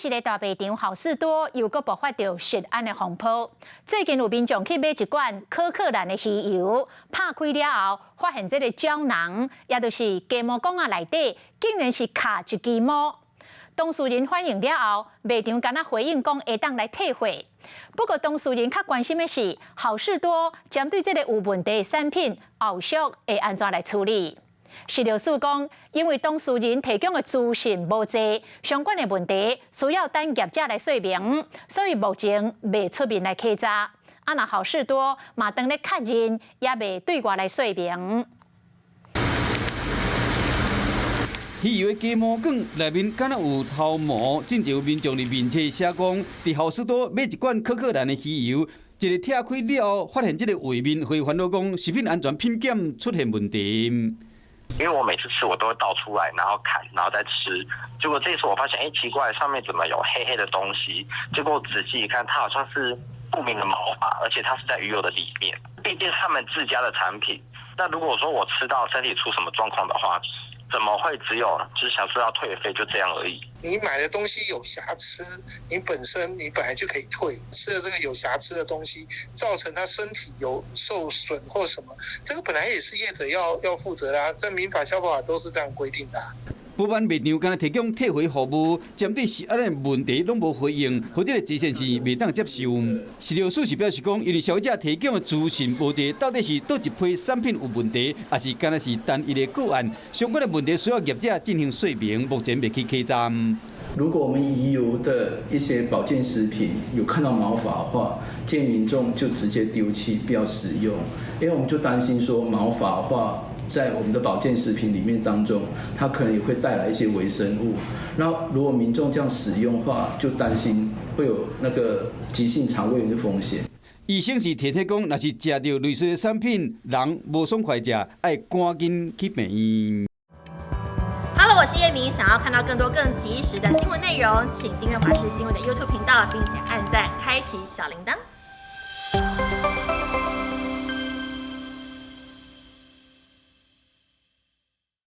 食的大賣場好市多又閣爆發著食安的風波。最近有民眾去買一罐可可蘭的魚油，拍開了後，發現這个膠囊，也就是雞毛管仔內底，竟然是卡一支毛。當事人反映了後，賣場敢若回應講會當來退貨。不過當事人較關心的是，好市多針對這个有問題的產品，後續會按怎來處理？食藥署講，因為當事人提供的資訊無濟，相關的問題需要等業者來說明，所以目前未出面來稽查。啊，若好市多嘛，當咧確認，也未對外來說明。魚油的雞毛管內面敢若有頭毛，進前有民眾佇面冊寫講，佇好市多買一罐可可蘭的魚油，一个拆開了後，發現這个畫面，會煩惱講食品安全品檢出現問題。因為我每次吃我都會倒出來，然後看，然後再吃。結果這次我發現，欸，奇怪，上面怎麼有黑黑的東西？結果仔細一看，它好像是不明的毛髮，而且它是在魚油的裡面。畢竟他們自家的產品，那如果說我吃到身體出什麼狀況的話，怎麼會只有就是想說要退費就這樣而已？你買的東西有瑕疵，你本身你本來就可以退。吃了這個有瑕疵的東西，造成他身體有受損或什麼，這個本來也是業者要負責啦。這民法、消保法都是這樣規定的。不滿賣場敢若提供退回服務，針對食安的問題攏無回應，予這个前線是袂當接受。食藥署是表示講，因為消費者提供的資訊無濟，到底是佗一批產品有問題，抑是敢若是單一的個案？相關的問題需要業者進行說明，目前未去稽查。如果我們魚油的一些保健食品有看到毛髮的話，建議民眾就直接丟棄，不要使用，因為我們就擔心說毛髮的話，在我們的保健食品裡面當中，它可能也會帶來一些微生物。那如果民眾這樣使用的話，就擔心會有那個急性腸胃炎的風險。醫生是提醒講，若是食著類似的產品，人無爽快食，愛趕緊去病院。 Hello，我是葉明，想要看到更多更及時的新聞內容，請訂閱華視新聞的 YouTube 頻道，並且按讚，開啟小鈴鐺。